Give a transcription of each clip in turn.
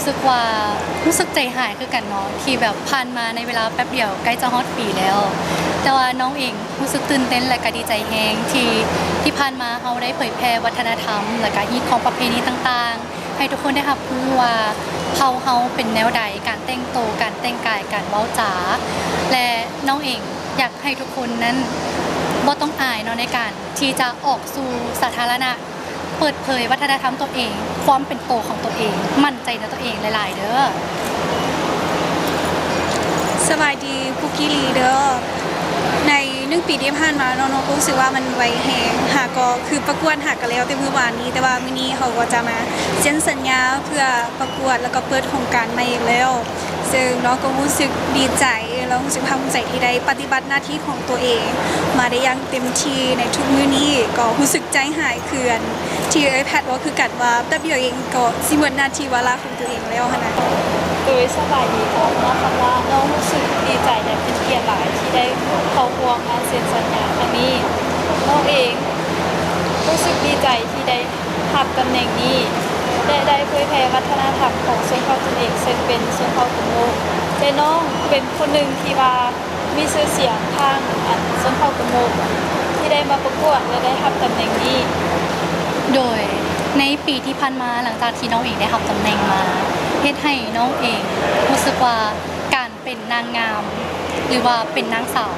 ຮູ້ສຶກວ່າ ຮູ້ສຶກໃຈຫາຍຄືກັນເນາະ ທີ່ແບບຜ່ານມາໃນເວລາແປັບດຽວໃກ້ຈະຮອດປີແລ້ວ, ແຕ່ວ່ານ້ອງເອງຮູ້ສຶກຕື່ນເຕັ້ນ ແລະ ກະດີໃຈແຮງທີ່ ທີ່ຜ່ານມາເຮົາໄດ້ເຜີຍແຜ່ວັດທະນະທຳ ແລະ ກະຮີດຄອງປະເພນີຕ່າງໆ ໃຫ້ທຸກຄົນໄດ້ຮັບຮູ້ວ່າເຜົ່າເຮົາເປັນແນວໃດ, ການແຕ່ງໂຕ, ການແຕ່ງກາຍ, ການເວົ້າຈາ ແລະ ນ້ອງເອງຢາກໃຫ້ທຸກຄົນນັ້ນບໍ່ຕ້ອງອາຍເນາະ ໃນການທີ່ຈະອອກສູ່ສາທາລະນະ ເປີດເຜີຍວັດທະນະທຳຕົວເອງ, ຄວາມເປັນໂຕຂອງຕົວເອງ, ໝັ້ນໃຈໃນຕົວເອງຫຼາຍໆເດີ. ສະບາຍດີປຸກກີ່ລີເດີ. ໃນໜຶ່ງປີທີ່ຜ່ານມາເນາະ ນ້ອງກໍຮູ້ສຶກວ່າມັນໄວແຮງ, ຫາກໍຄືປະກວດຫາກໍແລ້ວແຕ່ມື້ວານນີ້, ແຕ່ວ່າມື້ນີ້ເຮົາກໍຈະມາເຊັນສັນຍາເພື່ອປະກວດ ແລ້ວກໍເປີດໂຄງການໃໝ່ອີກແລ້ວ. ເຊິ່ງນ້ອງກໍຮູ້ສຶກດີໃຈ ແລ້ວຮູ້ສຶກພາກພູມໃຈທີ່ໄດ້ປະຕິບັດໜ້າທີ່ຂອງຕົວເອງມາໄດ້ຢ່າງເຕັມທີ່ໃນທຸກມື້ນີ້, ກໍຮູ້ສຶກໃຈຫາຍຄືກັນ ທີ່ເອື້ອຍແພດເວົ້າຄືກັນວ່າ ແປັບດຽວເອງກໍຊິໝົດໜ້າທີ່ວາລະຂອງຕົວເອງແລ້ວຫັ້ນນະ. ໂດຍສະບາຍດີເຈົ້າ, ນ້ອງຄຳວ່າ ນ້ອງຮູ້ສຶກດີໃຈ ແລະ ເປັນກຽດຫຼາຍທີ່ໄດ້ເຂົ້າຮ່ວມງານເຊັນສັນຍາຄັ້ງນີ້. ນ້ອງເອງຮູ້ສຶກດີໃຈທີ່ໄດ້ ຮັບຕຳແໜ່ງນີ້ ແລະ ໄດ້ເຜີຍແຜ່ວັດທະນະທຳຂອງຊົນເຜົ່າຕົນເອງ ເຊິ່ງເປັນຊົນເຜົ່າກຸນໂມກ ແລະ ນ້ອງເປັນຄົນໜຶ່ງທີ່ວ່າມີຊື່ສຽງທາງ ອັນ ຊົນເຜົ່າກຸນໂມກ ທີ່ໄດ້ມາປະກວດ ແລະ ໄດ້ຮັບຕຳແໜ່ງນີ້. ໂດຍໃນປີທີ່ຜ່ານມາ ຫຼັງຈາກທີ່ນ້ອງເອງໄດ້ຮັບຕຳແໜ່ງມາ ເຮັດໃຫ້ນ້ອງເອງຮູ້ສຶກວ່າການເປັນນາງງາມ ຫຼືວ່າເປັນນາງສາວ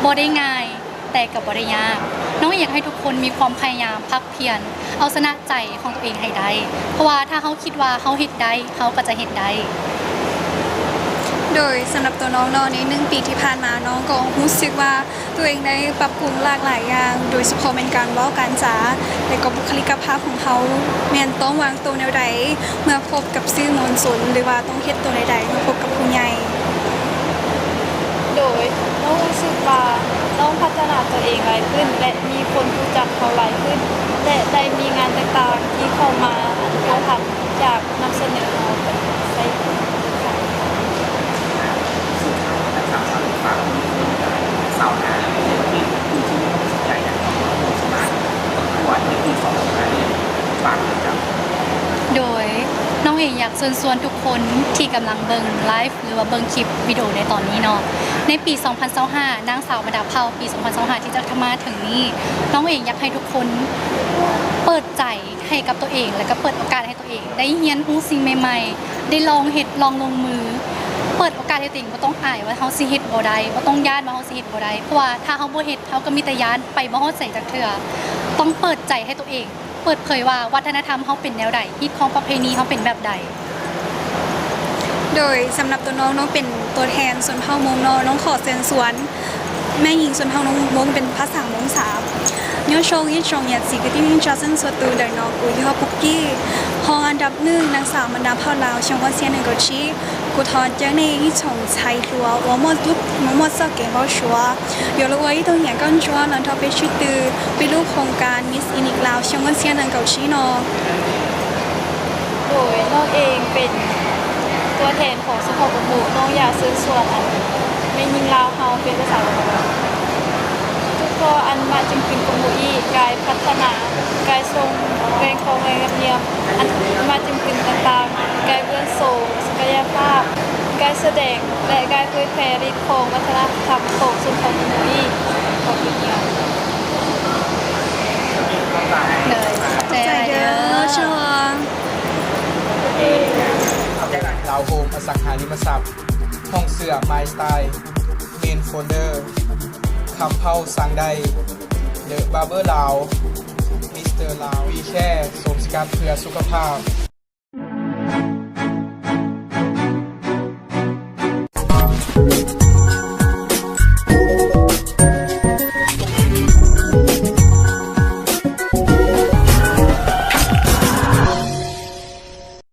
ບໍ່ໄດ້ງ່າຍ ແຕ່ກໍບໍ່ໄດ້ຍາກ. ນ້ອງຢາກໃຫ້ທຸກຄົນມີຄວາມພະຍາຍາມ ພາກພຽນ ເອົາຊະນະໃຈຂອງຕົວເອງໃຫ້ໄດ້, ເພາະວ່າຖ້າເຮົາຄິດວ່າເຮົາເຮັດໄດ້ ເຮົາກໍຈະເຮັດໄດ້. ໂດຍສຳລັບຕົວນ້ອງເນາະ ໃນໜຶ່ງປີທີ່ຜ່ານມາ ນ້ອງກໍຮູ້ສຶກວ່າຕົວເອງໄດ້ປັບປຸງຫຼາກຫຼາຍຢ່າງ, ໂດຍສະເພາະແມ່ນການເວົ້າການຈາ ແລະ ກໍບຸກຄະລິກະພາບຂອງເຮົາ ແມ່ນຕ້ອງວາງໂຕແນວໃດ ເມື່ອພົບກັບສື່ມວນຊົນ ຫຼືວ່າຕ້ອງເຮັດໂຕໃດໆ ເມື່ອພົບກັບຜູ້ໃຫຍ່. ໂດຍນ້ອງຮູ້ສຶກວ່ານ້ອງພັດທະນາຕົວເອງຫຼາຍຂຶ້ນ ແລະ ມີຄົນຮູ້ຈັກເຮົາຫຼາຍຂຶ້ນ ແລະ ໄດ້ມີງານຕ່າງໆທີ່ເຂົ້າມາພົວພັນ ຢາກນຳສະເໜີເຮົາໄປໃຊ້. ໂດຍນ້ອງເອງຢາກເຊີນຊວນທຸກຄົນທີ່ກຳລັງເບິ່ງໄລຟ໌ ຫຼືວ່າເບິ່ງຄລິບວິດີໂອໃນຕອນນີ້ເນາະ, ໃນປີສອງພັນຊາວຫ້າ ນາງສາວບັນດາເຜົ່າ ປີສອງພັນຊາວຫ້າ ທີ່ຈະມາເຖິງນີ້, ນ້ອງເອງຢາກໃຫ້ທຸກຄົນເປີດໃຈໃຫ້ກັບຕົວເອງ ແລະ ກໍເປີດໂອກາດໃຫ້ຕົວເອງໄດ້ຮຽນຮູ້ສິ່ງໃໝ່ໆ, ໄດ້ລອງເຮັດ ລອງລົງມື, ເປີດໂອກາດໃຫ້ຕົວເອງ, ບໍ່ຕ້ອງອາຍວ່າເຮົາຊິເຮັດບໍ່ໄດ້, ບໍ່ຕ້ອງຢ້ານວ່າເຮົາຊິເຮັດບໍ່ໄດ້, ເພາະວ່າຖ້າເຮົາບໍ່ເຮັດ ເຮົາກໍມີແຕ່ຢ້ານ ໄປບໍ່ຮອດໃສຈັກເທື່ອ. ຕ້ອງເປີດໃຈໃຫ້ຕົວເອງ, ເປີດເຜີຍວ່າວັດທະນະທຳເຮົາເປັນແນວໃດ, ຮີດຄອງປະເພນີເຮົາເປັນແບບໃດ. ໂດຍສຳລັບຕົວນ້ອງ, ນ້ອງເປັນຕົວແທນຊົນເຜົ່າມົ້ງເນາະ, ນ້ອງຂໍເຊີນຊວນແມ່ຍິງຊົນເຜົ່າມົ້ງເປັນພາສາມົ້ງສາ. Nyo shong yit shong yat si kiti ning chasen sotu dai no ku yo puki. Hong andap nung nang sa mandap hao lao shong wan sian nung ko chi. Ku thon jang ne yit shong chai tua wa mo dup mo mo sok keng bao shua. ໂດຍ ນ້ອງເອງເປັນຕົວແທນຂອງຊົນເຜົ່າກົງໂມ, ນ້ອງຢາກເຊີນຊວນອັນແມ່ຍິງລາວເຮົາເປັນພາສາລາວວ່າ ທຸກພໍ່ອັນມາຈຶມກຶນກົງໂມອີກ, ກາຍພັດທະນາ, ກາຍສົ່ງແຫຼ່ງຂອງແຫຼ່ງລຽບ, ອັນມາຈຶມກຶນຕ່າງໆ, ກາຍເບື່ອນໂຊ, ສັກກະຍະພາບ, ກາຍສະແດງ ແລະ ກາຍເຜີຍແຜ່ລິດຂອງວັດທະນະທຳຂອງຊົນເຜົ່າກຸງໂມອີກ. ຂອບຄຸນ. ໂດຍ ຂອບໃຈເດີ ລາວໂຮມອະສັງຫາລິມະຊັບ, ຫ້ອງເສື້ອ My Style, Main Folder, ຄຳເຜົ່າສັ່ງໄດ້, The Barber ລາວ, Mister ລາວ, We Care ໂສມສະກັດເພື່ອສຸຂະພາບ.